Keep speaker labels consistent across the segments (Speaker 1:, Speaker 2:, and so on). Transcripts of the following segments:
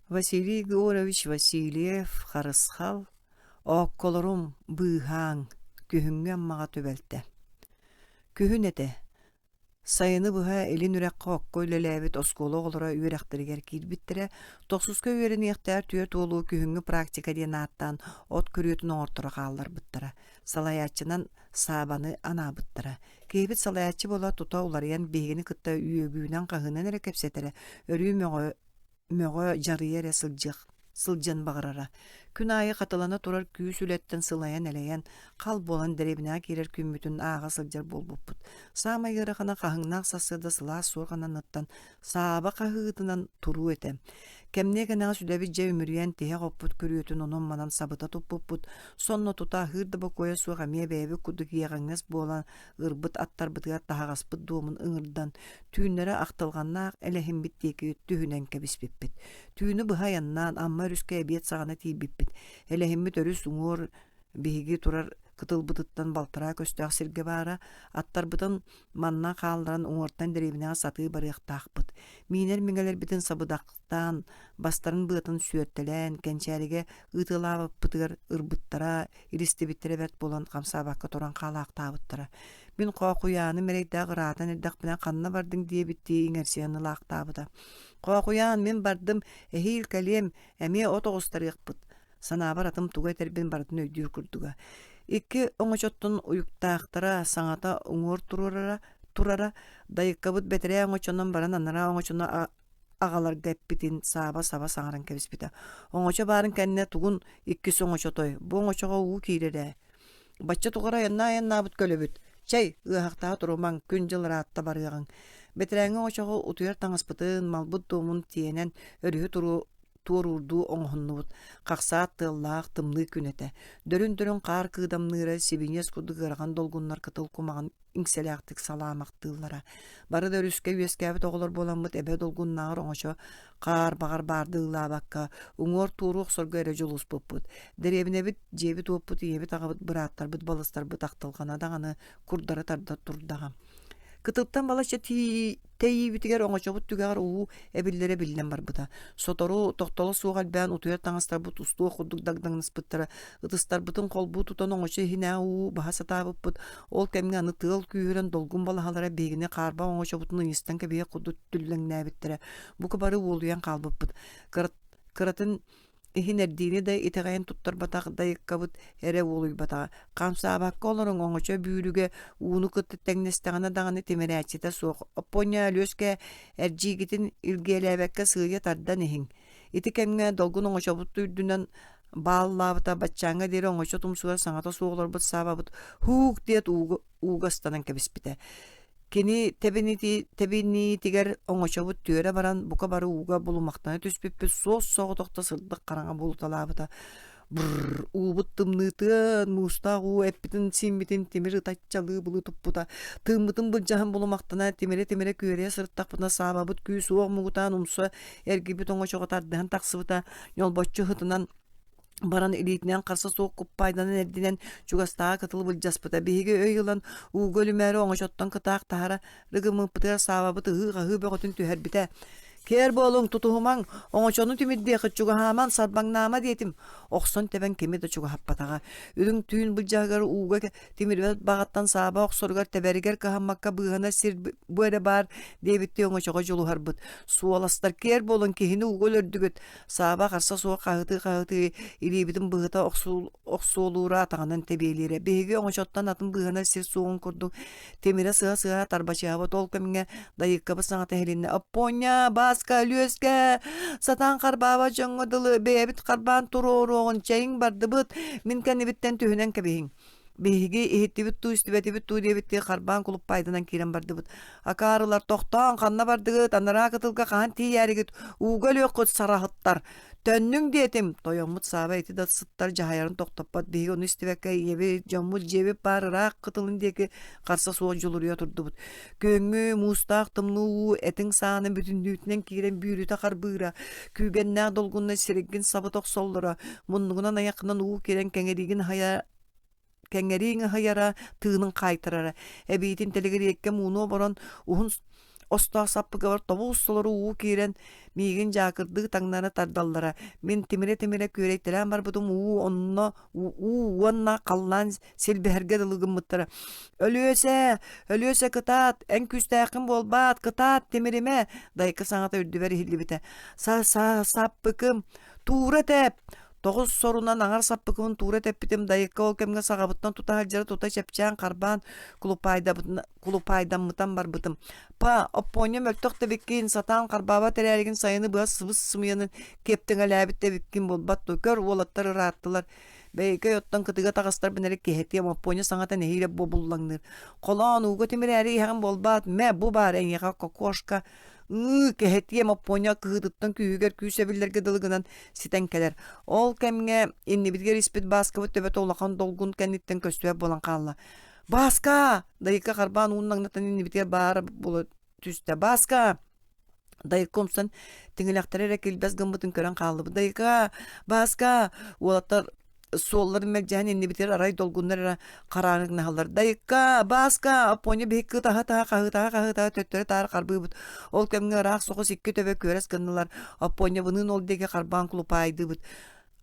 Speaker 1: Василий Егорович Васильев Харысхал Оокколорум, быыһааҥ, күһүҥҥү Аммаҕа түбэлтэ Күһүн этэ. Сайыны быһа илин үрэххэ окко үлэлээбит оскуола оҕолоро үөрэхтэригэр киирбиттэрэ, тохсуска үөрэниэхтээх түөрт уолу күһүҥҥү практика диэн ааттаан от күрүөтүн оҥорторо хаалларбыттара. Салайааччынан Саабаны анаабыттара. Киһибит салайааччы буола тута уларыйан биһигини кытта үөгүүнэн-хаһыынан эрэ кэпсэтэрэ, өрүү мөҕө мөҕө, дьарыйа эрэ сылдьыах сылдьыан баҕарара. Күн аайы хатылана турар күүс үлэттэн сылайан-элэйэн, хал буолан дэриэбинэҕэ киирэр күммүтүн ааҕа сылдьар буолбуппут. Саамай ыарахана хаһыҥнаах сарсыарда сылаас суорҕананыттан сааба хаһыытынан туруу этэ. Кэмниэ кэнэҕэс үлэбит дьэ үмүрүйэн тиһэх оппут күрүөтүн онон-манан сабыта туппуппут, сонно тута аһыыр да бокуойа суох эмиэ бэйэбит курдук иэҕэҥнэс буолан ырбыт аттарбытыгар таһаҕаспыт дуомун ыҥырдан, түүннэрэ ахтылҕаннаах элэһиммит диэки түһүнэн кэбиспиппит. Түүнү быһа айаннаан Амма өрүскэ эбиэт саҕана тиийбиппит. Элэһиммит өрүс уҥуор биһиги турар кытылбытыттан балтараа көстөөх сиргэ баара, аттарбытын манна хаалларан уҥуортан дэриэбинэҕэ сатыы барыахтаахпыт. Миинэр миҥэлэрбитин сабыдахтаан, бастарын быатын сүөртэлээн, кэнчээригэ ыытылаабыппытыгар ырбыттара, илистибиттэрэ бэрт буолан хамсаабакка туран хаалаахтаабыттара. Мин Хоохуйааным эрэйдээх ыраатан эрдэхпинэ ханна бардыҥ диэбиттии иҥэрсийэн ылаахтаабыта. Хоохуйаан, мин бардым, эһиил кэлиэм, эмиэ от оҕустарыахпыт. Санаабар атым тугу этэрбин барытын өйдүүр курдуга. Икки оҥочоттон уйуктаахтара саҥата уҥуор туруорара, турара, дайыккабыт бэтэрээ оҥочонон баран анараа оҥочону аҕаларга эппитин сааба-саба саҥаран кэбиспитэ. Оҥочо баарын кэннэ тугун иккис оҥочотой, бу оҥочоҕо уу киирэр ээ. Бачча тухары айаннаа-айаннаабыт көлөбүт. Чэй, ыаһахтаһа турумаҥ, күн-дьыл ыраатта барыаҕыҥ. Бэтэрээҥҥи оҥочоҕо утуйар таҥаспытын, малбыт дуомун тиэнэн, өрүһү туру туоруурдуу оҥоһуннубут. Хахсаат тыаллаах, тымныы күн этэ. Дөрүн-дөрүн хаар кыыдамныыра, сибиниэс курдук ыарахан долгуннар кытыл кумаҕын иҥсэлээхтик салаамахтыыллара. Бары да өрүскэ үөскээбит оҕолор буоламмыт эбэ долгуннааҕар оҥочо хаар баҕар баардыылаабакка, уҥуор туоруу охсорго эрэ дьулуспуппут. Дэриэбинэбит, дьиэбит-уоппут, ийэбит-аҕабыт, бырааттарбыт, балыстарбыт ахтылҕана даҕаны курдары тарда турдаҕа. Кытылтан балачча тэйиибитигэр оҥочобут түгэҕэр уу эбиллэрэ биллэн барбыта. Сотору тохтоло суох элбээн утуйар таҥастарбыт устуох курдук дагдаҥнаспыттара, ытыстарбытын холбуу тутан оҥочо иһинээҕи уу баһа сатаабыппыт. Ол кэмҥэ аны тыал күүһүрэн долгун балаһалара биһигини хаарбах оҥочобутун ыйыстан кэбиһиэх курдук түллэҥнээбиттэрэ. Бука бары уолуйан хаалбыппыт. Кыратын Иһин эрдиини да итэҕэйэн туттарбатах дайыккабыт эрэ уолуйбатаҕа, хамсаабакка олоруҥ оҥочо бүүрүгэ ууну кытта тэҥнэстэҕинэ даҕаны тимирээччитэ суох, Оппуонньа Өлүөскэ эрдьиигитин илгиэлээбэккэ сыыйа тардан иһиҥ. Ити кэмҥэ долгун оҥочобут үрдүнэн бааллаабыта баччааҥҥа диэри оҥочо тумсугар саҥата суох олорбут Саабабыт «Һуук» диэт ууга ыстанан кэбиспитэ. Кини тэбиниитигэр оҥочобут түөрэ баран, бука бары ууга булумахтана түспүппүт суос-соҕотохто сырдык хараҥа буолуталаабыта. Бррр, уубут тымныытыан, муустаах уу эппитин-сииммитин тимир ытаччалыы былыы туппута. Тыыммытын былдьаһан булумахтана, тимирэ-тимирэ күөрэйэ сырыттахпытына саабабыт күүс-уох муҥутаан умса эргийбит оҥочоҕо тардыһан тахсыбыта, ньолбоччу ыһытынан баран илиитинэн харса суох куппайданан эрдинэн чугастааҕы кытылы былдьаспыта. Биһиги өй ылан ууга өлүмээри оҥочоттон кытаах таһара рыгыммыппытыгар Саабабыт ыһыы-хаһыы бөҕөтүн түһэрбитэ. «Киэр буолуҥ, тутуһумаҥ, оҥочону тимирдиэххит, чугаһааман, сарбаҥнаама» диэтим. Охсон тэбэн кими да чугаһаппатаҕа. Үрүҥ түүн былдьаһыгар ууга тимирбэт баҕаттан Сааба охсоругар тэбэригэр кыһаммакка быыһанар сир бу эрэ баар диэбиттии оҥочоҕо дьулуһарбыт. Суоластар киэр буолуҥ, киһини ууга өлөрдүгүт, Сааба харса суох хаһытыы-хаһытыы илиибитин быһыта охсуолуура атаҕынан тэбиэлиирэ. Биһиги оҥочоттон атын быыһанар сир суоҕун курдук тимирэ сыһа-сыһа тарбачыһабыт. Ол кэмҥэ Дайыыккабыт саҥата иһилиннэ: «Оппуонньа, Бааска, Өлүөскэ, сатаан харбаабат дьоҥҥо дылы бэйэбит харбаан туруоруоҕун, чэйиҥ бардыбыт, мин кэннибиттэн түһүнэн кэбиһиҥ». Биһиги иһиттибит дуу, истибэтибит дуу диэбиттии харбаан кулуппайданан киирэн бардыбыт. Акаарылар тохтоон, ханна бардыгыт, анараа кытылга хаһан тиийээригит, ууга өлүөххүт сараһыттар. Төннүҥ диэтим. Тойоммут Сааба ити да сыттар дьаһайарын тохтоппот. Биһиги ону истибэккэ ийэбит, дьоммут, дьиэбит баар ыраах кытылын диэки харса суох дьулуруйа турдубут. Күһүҥҥү муустаах тымныы уу этиҥ сааны бүтүннүүтүнэн киирэн бүүрүтэ харбыыра, күүгэннээх долгунна сиригин сабыта охсоллоро, муннугунан айаххынан уу киирэн кэҥэриигин аһайа кэҥэрииҥ аһыйара, тыынын хаайтарара. Эбиитин тэлигириэккэ мууну оборон, уһун остоох саппыкыбар тобус-толору уу киирэн, миигин дьаакырдыы таҥнары тардаллара. Мин тимирэ-тимирэ күөрэйтэлээн барбытым уу онно уу уонна халлаан силбэһэргэ дылы гыммыттара. «Өлүөсэ! Өлүөсэ кытаат! Эн күүстээххин буолбаат! Кытаат, тимиримэ!» Дайка саҥата үрдүбэр иһиллибитэ. «Са-са-саппыкым! Туура тэп!» Тоҕус сорунан аҥар саппыкыбын туура тэппитим Дайыкка ол кэмҥэ саҕабыттан тута сылдьара тута чэпчээн харбаан кулупаайдаммытан барбытым. Па, Оппуонньа мөлтөх да эбиккин, сатаан харбаабат эрээригин сайыны быһа сыбыс-сымыйаны киэптэҥэлээбит да эбиккин буолбат дуо? Көр, уолаттар ырааттылар. Бэйэкэй оттон кытыга таҕыстарбын эрэ киһэтиэм, Оппуонньа саҥата нэһиилэ буобуллаҥныыр. Холоон, ууга тимирээри иһэҕин буолбаат, мэ, бу баар эйиэхэ кокошка. Ыы, кэһэтиэм Оппуонньа кыһыытыттан күүһүгэр күүс эбиллэргэ дылы гынан ситэн кэлэр. Ол кэмҥэ иннибитигэр испит Бааскабыт төбөтө улахан долгун кэнниттэн көстүбэт буолан хаалла. «Бааска!» Дайыка харбаан уун наҥнатан иннибитигэр баара буола түстэ. «Бааска!» Дайыка умсан тиҥилэхтэрэ эрэ килбэс гыммытын көрөн хааллыбыт. «Дайыка! Бааска!» Уолаттар суолларын мэлдьэһэн иннибитигэр арай долгуннар эрэ хараарыҥнаһаллар. «Дайыка! Бааска!» Оппуонньа биһикки ытаһа-ытаһа, хаһыытаһа-хаһыытаһа төттөрү-таары харбыыбыт. Ол кэмҥэ ыраах соҕус икки төбө күөрэс гыннылар. Оппуонньабыныын ол диэки харбаан кулупаайдыыбыт.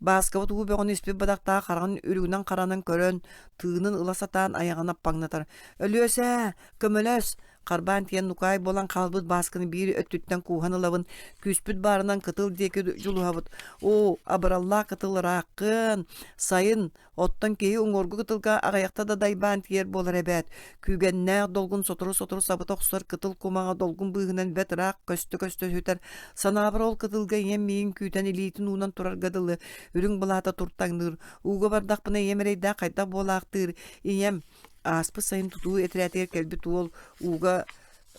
Speaker 1: Бааскабыт уу бөҕөнү испит бадахтаах хараҕын үрүҥүнэн харанан көрөн, тыынын ыла сатаан айаҕын аппаҥнатар: «Өлүөсээ, көмөлөс!» Харбаан тиийэн нукаай буолан хаалбыт Баасканы биир өттүттэн кууһан ылабын, күүспүт баарынан кытыл диэки дьулуһабыт. «Оо, абыраллаах кытыл ырааххын, сайын, Оттон киһи уҥуоргу кытылга аҕыйахта да дайбаан тиийэр буолар эбээт. Күүгэннээх долгун сотору-сотору сабыта охсор кытыл кумаҕа долгун быыһынан бэрт ыраах көстө-көстө сүтэр. Санаабар ол кытылга ийэм миигин күүтэн илиитин уунан турарга дылы үрүҥ былаата туртаҥныыр. Ууга бардахпына ийэм эрэйдээх хайдах буолаахтыыр. Ийэм ааспыт сайын тутуу этэрээтигэр кэлбит уол ууга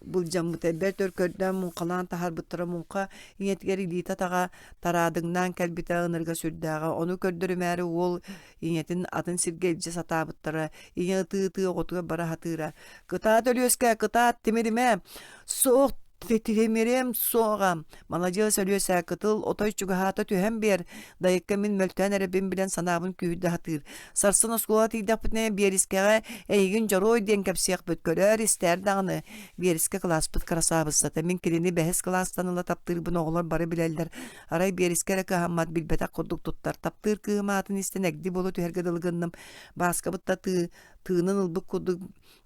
Speaker 1: былдьаммыта бэрт өр көрдөөн муҥхалаан таһаарбыттара муҥха ийэтигэр илиитэ-атаҕа тараадыҥнаан кэлбитэ ынырыга сүрдээҕэ ону көрдөрүмээри уол ийэтин атын сиргэ илдьэ сатаабыттара ийэ ытыы-ытыы оҕотугар бара сатыыра кытаат Өлүөскэ кытаат тимиримэ суох тимириэм суоҕа маладьыас Өлүөсэ кытыл отой чугаһаата түһэн биэр Дайыкка мин мөлтөөн эрэбин билэн санаабын күүһүрдэ сатыыр. Сарсын оскуола тиийдэхпитинэ Биэрискэҕэ эйигин дьоруой диэн кэпсиэхпит, көрөөр, истээр даҕаны. Биэрискэ кылааспыт кырасаабыссата. Мин кинини бэһис кылаастан ыла таптыырбын оҕолор бары билэллэр. Арай Биэрискэ эрэ кыһаммат, билбэтэх курдук туттар. Таптыыр кыыһым аатын истэн эгди буола түһэргэ дылы гынным. Бааскабыт да тыы, тыынын ылбыт курдук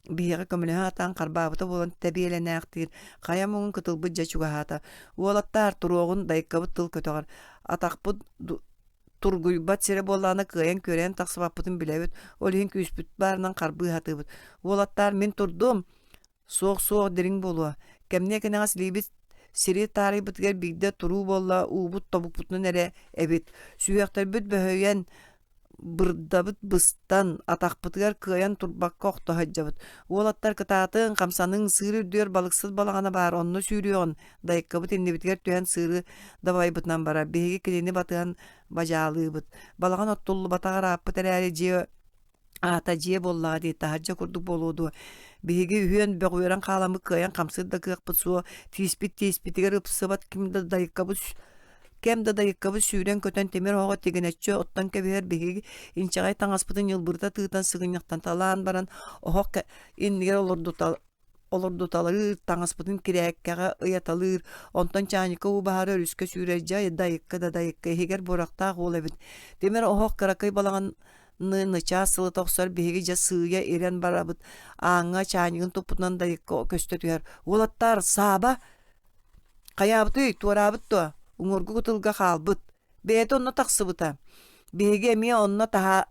Speaker 1: биһиэхэ көмөлөһө сатаан харбаабыта буолан тэбиэлэнээхтиир, хайа муҥун кытылбыт дьэ чугаһаата. Уолаттаар, туруоҕун, дайыккабыт тыл көтөҕөр. Атахпыт тургуйбат сирэ буоллаҕына кыайан күөрэйэн тахсыбаппытын билэбит, ол иһин күүспүт баарынан харбыы сатыыбыт. Уолаттаар, мин турдум! Суох-суох, дириҥ буолуо. Кэмниэ кэнэҕэс илиибит сири таарыйбытыгар биирдэ туруу буолла, уубут тобукпутунан эрэ эбит. Сүһүөхтэрбит бөһүйэн, Бырдабыт быстан, атахпытыгар кыайан турбакка охто сылдьабыт. Уолаттар кытаатыҥ, хамсаныҥ, сыыр үрдүгэр балыксыт балаҕана баар, онно сүүрүөҕүн, дайыккабыт иннибитигэр түһэн сыыры дабайбытынан барар. Биһиги кинини батыһан бадьаалыыбыт. Балаҕан оттуллубатах ырааппыт эрээри дьиэ аата дьиэ буоллаҕа дии, таһырдьа курдук буолуо дуо. Биһиги үһүөн бөҕүөрэн хааламмыт кыайан хамсыыр да кыахпыт суох, тииспит тииспитигэр ыпсыбат ким да дайыккабыт Кэм да дайыккабыт сүүрэн-көтөн тимир оһоҕо тигинэччи оттон кэбиһэр биһиги инчэҕэй таҥаспытын ньылбырыта тыытан сыгынньахтанталаан баран оһох иннигэр олордуталыыр, таҥаспытын кирээккэҕэ ыйаталыыр, онтон чаанньыкка уу баһаары өрүскэ сүүрэр дьэ дайыкка да дайыкка иһигэр буорахтаах уол эбит. Тимир оһох кыракый балаҕан нычаас сылыта охсор биһиги дьэ сыыйа ирэн барабыт ааҥҥа чаанньыгын туппутунан дайыкка көстө түһэр уолаттаар сааба Хайаабытый, туораабыт дуо? Уҥуоргу кытылга хаалбыт. Бэйэтэ онно тахсыбыта. Биһиги эмиэ онно таһаа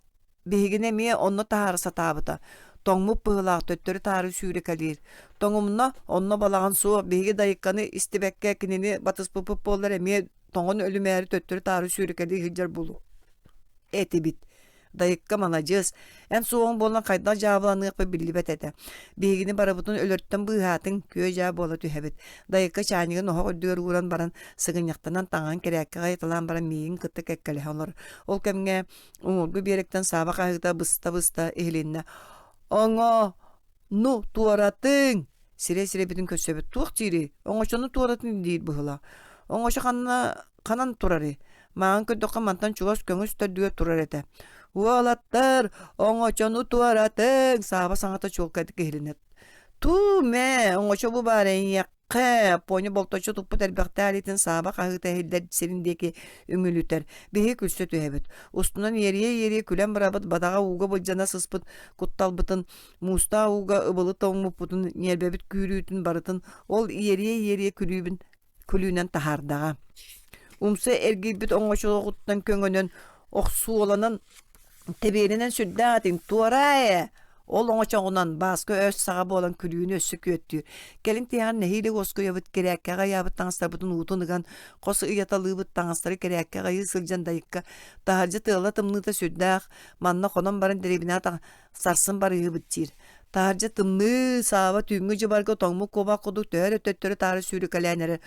Speaker 1: биһигини эмиэ онно таһаара сатаабыта. Тоҥмут быһыылаах төттөрү-таары сүүрэкэлиир. Тоҥумна, онно балаҕан суох, биһиги Дайыкканы истибэккэ кинини батыспыппыт буоллар эмиэ тоҥон өлүмээри төттөрү-таары сүүрэкэлии сылдьар буолуо этибит. Дайыкка маладьыас, эн суоҕуҥ буолан хайдах дьаабыланыахпыт биллибэт этэ. Биһигини барыбытын өлөртөн быыһаатыҥ, күө-дьаа буола түһэбит. Дайыкка чаанньыгын оһох үрдүгэр ууран баран, сыгынньахтанан таҥаһын кирээккэҕэ ыйыталаан баран миигин кытта кэккэлэһэ олорор. Ол кэмҥэ уҥуоргу биэрэктэн Сааба хаһыыта быста-быста иһилиннэ. Оҥо! Ну, туоратыҥ! Сирэй-сирэйбитин көрсөбүт. Туох диирий? Оҥочону туоратын диир быһыылаах. Оҥочо ханна ханан турарый? Мааҕын көрдөххө мантан чугас көҥүс төрдүгэр турар этэ. Уолаттар, оҥочону туоратыҥ! Сааба саҥата чуолкайдык иһилиннэ. Туу, мээ, оҥочо бу баар эйиэхэ. Хэ, Поня болточчу туппут эрбэхтээх илиитин Сааба хаһыыта иһиллэр сирин диэки үҥүлүтэр. Биһиги күлсэ түһэбит. Устунан иэрийэ-иэрийэ күлэн барабыт, бадаҕа ууга былдьана сыспыт кутталбытын, муустаах ууга ыбылы тоҥмуппутун, ньиэрбэбит күүрүүтүн барытын ол иэрийэ-иэрийэ күлүүбүн күлүүнэн таһаардаҕа. Умса эргийбит оҥочоҕуттан көҥөнөн, охсуоланан Тэбиэринэн сүрдээх этиҥ, туораа ээ! Ол оҥочоҕунан Бааска өс саҕа буолан күлүүнү өссө күөттүүр. Кэлин тиһэҕин нэһиилэ уоскуйабыт, кирээккэҕэ ыйаабыт таҥастарбытын уутун ыган, хос ыйаталыыбыт таҥастары кирээккэҕэ ыйыы сылдьан дайыкка таһырдьа тыала тымныыта сүрдээх, манна хонон баран дэриэбинэҕэ сарсын барыыһыбыт диир. Таһырдьа тымныы, Сааба түүҥҥү дьыбарга тоҥмут куобах курдук төһө эрэ төттөрү-таары сүүрүкэлээн эрэр.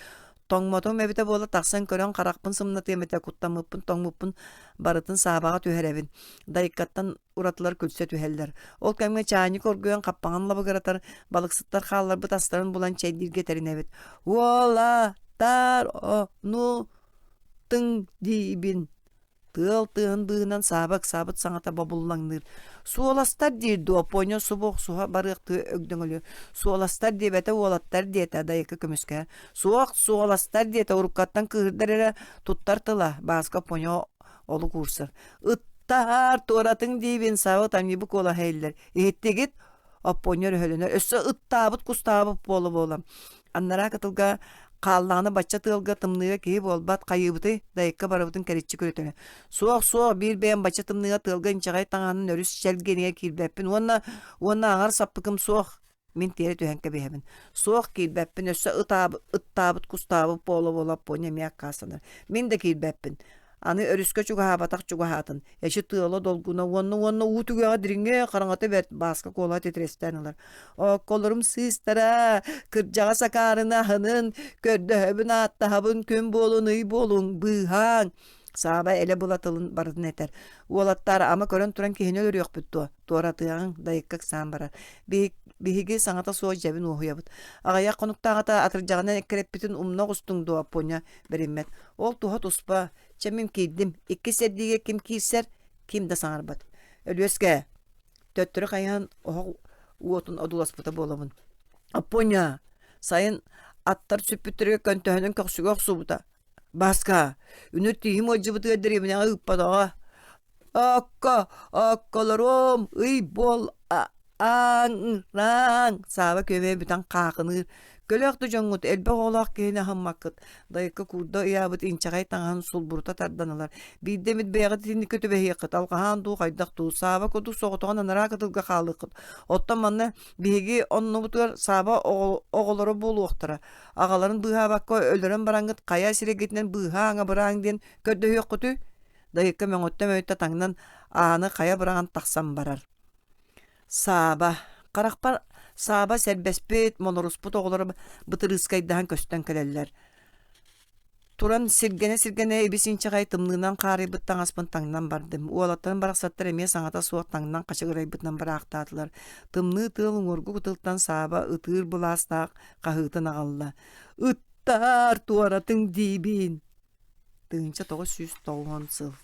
Speaker 1: Тоҥмотум эбитэ буола тахсан көрөн харахпын сымнатыам этэ, куттаммыппын, тоҥмуппун барытын Саабаҕа түһэрэбин. Дайыккаттан уратылар күлсэ түһэллэр. Ол кэмҥэ чаанньык оргуйан хаппаҕын лабыгыратар, балыксыттар хаалларбыт астарын булан чэйдииргэ тэринэбит. Уола-тар ону тыҥ диибин Тыал тыаһын быыһынан Сааба ыксаабыт саҥата бобуллаҥныыр: «Суоластар диир дуо, Поня субу охсуһа барыахтыы өгдөҥөлүө. Суоластар диэбэтэ уолаттар диэтэ, Дайыка көмүскэһэр. Суох, суоластар диэтэ, уруккаттан кыыһырдар эрэ туттар тыла, Бааска Поня олук уурсар. Ыттаар, туоратыҥ диибин, Сааба тамньыбы куолаһа иһиллэр. Иһиттигит? Оппуонньа өрөһөлөнөр. Өссө ыттаабыт, кустаабыт буола-буола. Анараа кытылга хааллаҕына бачча тыалга тымныыга киһи буолбат, хайыыбытый? Дайыкка барыбытын кэриччи күрэтэрэ. Суох, суох, биир бэйэм бачча тымныыга тыалга инчэҕэй таҥаһынан өрүс чэлгиэнигэр киирбэппин уонна уонна аҥар саппыкым суох. Мин тиэрэ түһэн кэбиһэбин. Суох киирбэппин, өссө ытаабыт, ыттаабыт, кустаабыт буола-буола Оппуонньа эмиэ аккаастанар. Мин да киирбэппин. Аны өрүскэ чугаһаабатах чугаһаатын, эчи тыала долгуна уонна уонна уу түгэҕэ дириҥэ хараҥата бэрт Бааска куолаһа титирэстээн ылар. Оокколорум сыыстара, кырдьаҕас акаарыны аһынын, көрдөһөбүн ааттаһабын күн буолун ый буолуҥ, быыһааҥ. Сааба элэ-была тылын барытын этэр. Уолаттар ама көрөн туран киһини өлөрүөхпүт дуо? Туоратыаҕыҥ, Дайыкка ыксаан барар. Биһиги саҥата суох дьэбин уоһуйабыт. Аҕыйах хонуктааҕыта атырдьаҕынан эккирэппитин умна оҕустуҥ дуо, Оппуонньа бэриммэт. Ол туһа туспа. Чэ мин киирдим. Иккис эрдиигэ ким киирсэр, ким да саҥарбат. Өлүөскэ, төттөрү хайыһан оһох уотун одууласпыта буолабын. Оппуонньа, сайын аттар сүппүттэригэр көнтөһөнөн көхсүгэ охсубута. Бааска, үнүр тииһим ыалдьыбытыгар дэриэбинэҕэ ыыппатаҕа. Окко, окколоруом, ый буол ааҥ-рааҥ Сааба күөмэйэ бүтэн хаахыныыр. Көлөөх да дьоҥҥут элбэх оҕолоох киһини аһыммаккыт. Дайыкка куурда ыйаабыт инчэҕэй таҥаһын сулбурута тардан ылар. Биирдэ эмит бэйэҕит итинниккэ түбэһиэххит, алҕаһаан дуу, хайдах дуу, Сааба курдук соҕотоҕун анараа кытылга хаалыаххыт. Оттон манна биһиги оннубутугар Сааба оҕолоро буолуохтара. Аҕаларын быыһаабакка өлөрөн бараҥҥыт хайа сирэйгитинэн быыһааҥ-абырааҥ диэн көрдөһүөххүтүй? Дайыкка мөҥөттө-мөҥүттэ таҥнан ааны хайа быраҕан тахсан барар. Сааба. Харахпар Сааба сэрбэспит, моноруспут оҕолоро бытырыыскайдаһан көстөн кэлэллэр. Туран сиргэнэ-сиргэнэ ибис-инчэҕэй тымныынан хаарыйбыт таҥаспын таҥнан бардым. Уолаттарым барахсаттар эмиэ саҥата суох таҥнан хачыгырайбытынан бараахтаатылар. Тымныы тыал уҥуоргу кытылтан Сааба ытыыр былаастаах хаһыытын аҕалла. «Ыттаар, туоратыҥ диибин!» 1990 сыл.